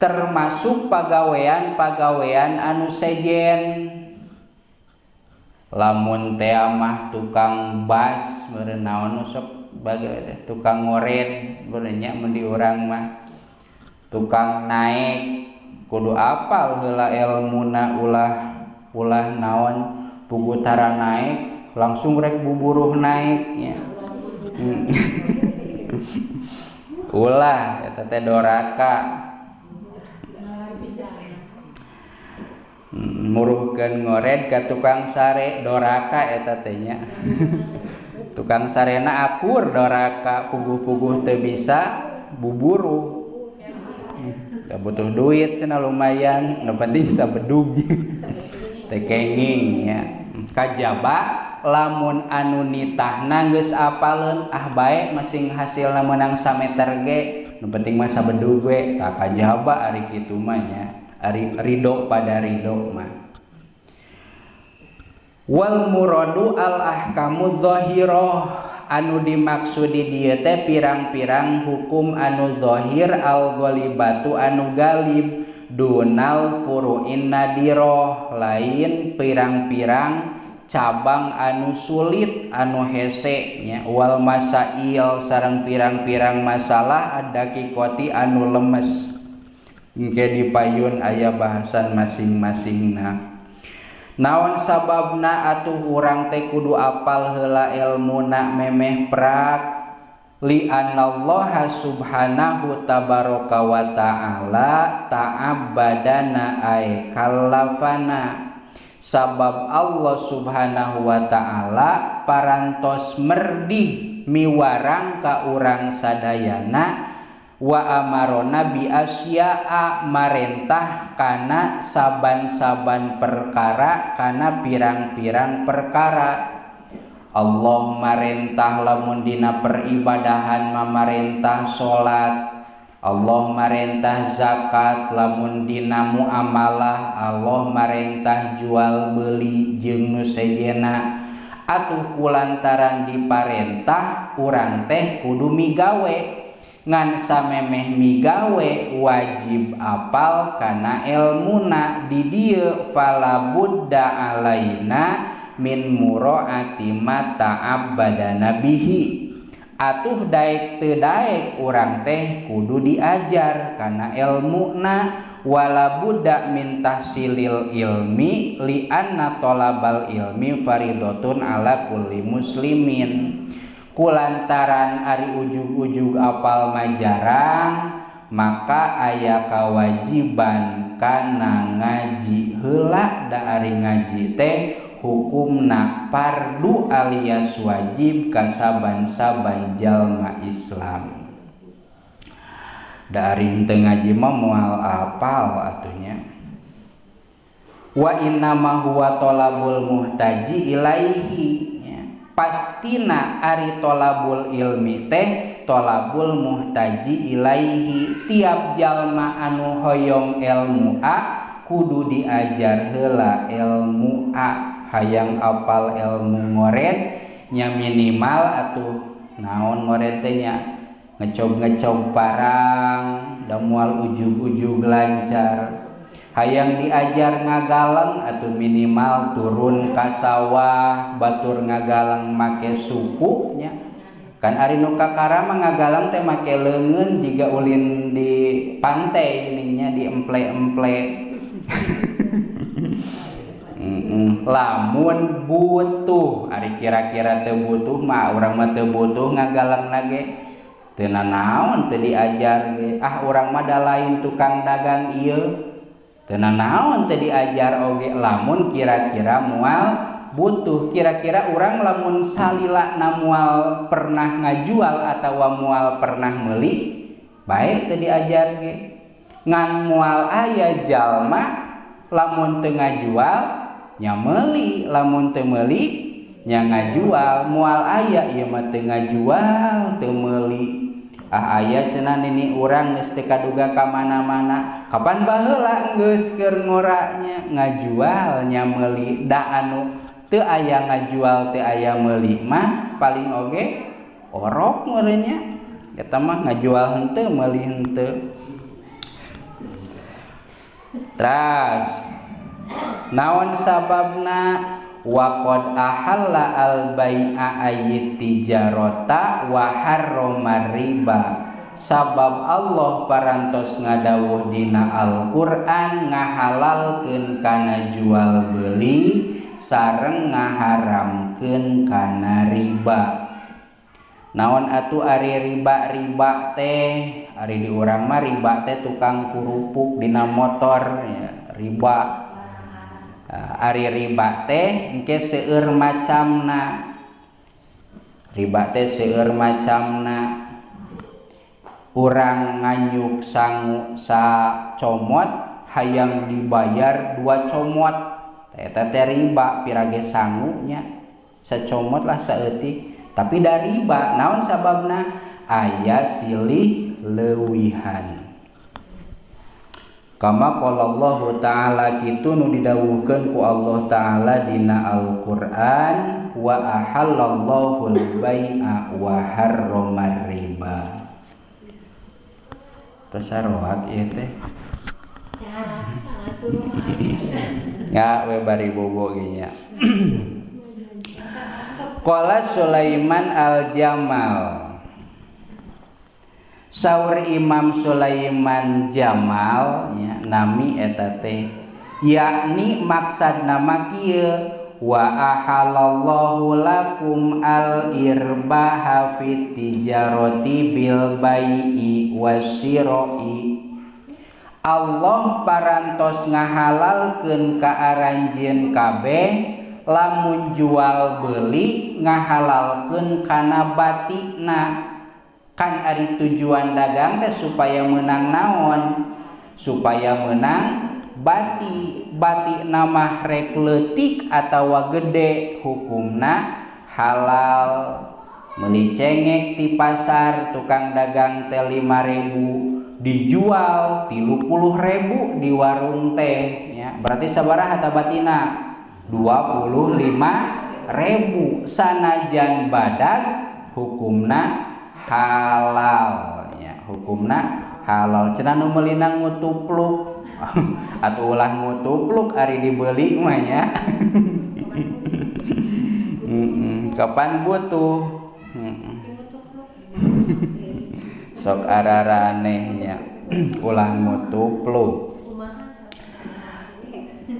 Termasuk pagawean-pagawean anu sejen. Lamun teh mah tukang bas meureun naon sok bage tukang ngored meureun nya mun di urang mah. Tukang naek kudu apal heula elmuna ulah ulah naon pugu tara naek langsung rek buburuh naek nya. Ulah eta teh doraka. Muruhkeun ngored ka tukang sare doraka eta teh nya. Tukang sarena akur doraka puguh-puguh teu bisa buburuh. Da butuh duit cenah lumayan, nu penting sabedug. Teu kenging nya. Kajaba lamun anu nitahna geus apaleun ah bae masing hasilna meunang sameter ge, nu penting mah sabedug we. Tah kajaba ari kitu mah nya. Ari ridho pada ridho mah. Wal muradu al ahkamu zahirah anu dimaksud di dieu teh pirang-pirang hukum anu zahir al ghalibatu anu galib dunal furu'in nadiroh lain pirang-pirang cabang anu sulit anu hese nya wal masail sareng pirang-pirang masalah adakikoti anu lemes. Engke dipayun aya bahasan masing-masingna. Naon sababna atuh urang teh kudu apal heula elmuna memeh prak li anallaha subhanahu tabaraka wa ta'ala ta'abbadana ay kallafana. Sabab Allah subhanahu wa ta'ala parantos merdih miwarang ka urang sadayana wa amarona bi asya'a marentah kana saban-saban perkara kana pirang-pirang perkara. Allah marentah lamun dina peribadahan mamarentah salat, Allah marentah zakat lamun dina muamalah, Allah marentah jual beli jeung nu sejenna. Atuh kulantaran diparentah urang teh kudu migawe. Ngan samemeh migawe wajib apal kana elmuna di dieu fala budda alaina min muraati ma ta'abbadana bihi. Atuh daek teu daek urang teh kudu diajar kana elmuna wala budda min tahsilil ilmi li anna talabal ilmi faridotun ala kulli muslimin. Kulantaran ari ujug-ujug apal majarang maka aya kawajiban kana ngaji heula da ari ngaji teh hukumna fardu alias wajib ka saban-saban jalma Islam. Da ari henteu ngaji mah moal apal atuh nya. Wa inna ma huwa talabul muhtaji ilaihi. Pastina ari tolabul ilmi teh tolabul muhtaji ilaihi. Tiap jalma anu hoyong ilmu a kudu diajar heula ilmu a. Hayang apal ilmu ngored nya minimal atuh naon ngored teh nya ngecog-ngecog parang da moal ujug-ujug lancar. Hayang diajar ngagalang atau minimal turun ka sawah batur ngagalang make suku nya. Kan ari nu kakara mah ngagalang teh make leungeun jiga ulin di pantai ininya di emple-emple. Lamun butuh ari kira-kira teu butuh mah urang mah teu butuh ngagalang ge teu nanaon teu diajar ge. Ah urang mah da lain tukang dagang ieu teu nanaon teu diajar oge. Lamun kira-kira moal butuh, kira-kira urang lamun salila na moal pernah ngajual atawa moal pernah meuli bae teu diajar ge. Ngan moal aya jalma lamun teu ngajual nya meuli, lamun teu meuli nya ngajual. Moal aya ieu mah teu ngajual teu meuli. Ah aya cenah nini urang geus teu kaduga ka mana-mana. Kapan baheula geus keur ngoranya ngajual nya meuli. Da anu teu aya ngajual teu aya meuli mah paling oge orok meureun nya. Eta mah ngajual henteu meuli henteu. Teras naon sababna wa qad ahalla al bai'a ayit tijarata wa harrama riba. Sabab Allah parantos ngadawuh dina Al-Qur'an ngahalalkeun kana jual beli sareng ngaharamkeun kana riba. Naon atuh ari riba-riba teh? Ari di urang mah riba teh tukang kurupuk dina motor ya, riba. Ari riba teh engke seueur macamna. Riba teh seueur macamna. Urang nganyuk sangu sa comot hayang dibayar 2 comot. Eta teh riba pirage sangunya. Sacomot lah saeutik. Tapi dari riba naon sababna aya silih leuwihan. Kama qala Allah ta'ala kitu nu didawuhkeun ku Allah ta'ala dina Al-Qur'an wa ahallallahu al-bai'a wa harrama riba. Terus ieu teh. Ya we bari bobo ge nya. Qala Sulaiman al-Jamal. Saur Imam Sulaiman Jamal ya, nami eta teh yakni maksad nama kieu wa ahalallahu lakum al-irbaha fit tijarati bil bai'i wasyira'i. Allah parantos ngahalalkeun ka aranjeun kabeh lamun jual beli ngahalalkeun kana batina. Kan ari tujuan dagang teh supaya menang naon? Supaya menang bati. Bati nama rek leutik atawa gede hukumna halal. Meuli cengek di pasar tukang dagang teh 5.000 dijual 30.000 di warung teh ya. Berarti sabaraha ta batina? 25.000. Sanajan badag hukumna halal ya, hukumna halal. Cenah nu meulina ngutupluk atuh ulah ngutupluk ari dibeli mah nya. Kapan butuh? Sok araranehnya ulah ngutupluk.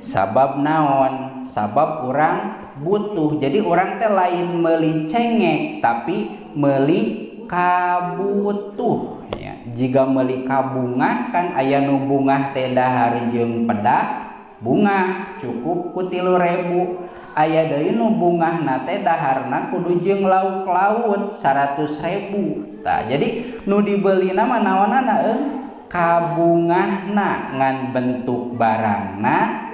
Sabab naon? Sabab urang butuh. Jadi urang teh lain meuli cengek tapi meuli kabutuh ya. Jika meuli kabungah kan aya nu bungah teh dahar jeung pedak bungah cukup ku 3.000. Aya deui nu bungahna teh daharna kudu jeung lauk laut 100.000. Tah jadi nu dibelina mah naonana eung kabungahna ngan bentuk barangna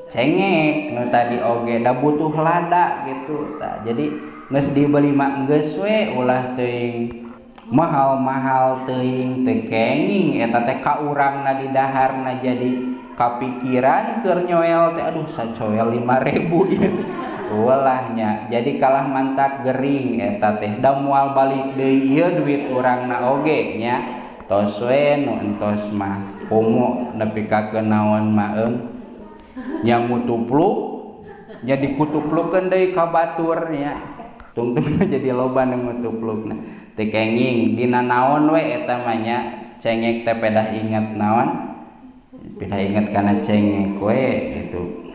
cengek nu tadi oge da butuh lada gitu. Tah jadi geus dibeli mah geus we ulah teuing mahal-mahal teuing teu kenging eta teh ka urangna di daharna jadi kapikiran keur nyoel teh aduh sacoel 5.000 ieu ulah nya. Jadi kalah mantak gering eta teh da moal balik deui ieu duit urangna oge nya. Tos we nu entos mah komo nepi ka naon mah eung nya ngutupluk nya dikutuplukeun deui ka batur nya. Tungtung jadi loba nu ngutuplukna teu kenging dina naon we eta mah nya. Cengek teh pedah inget naon? Pedah inget kana cengek we gitu.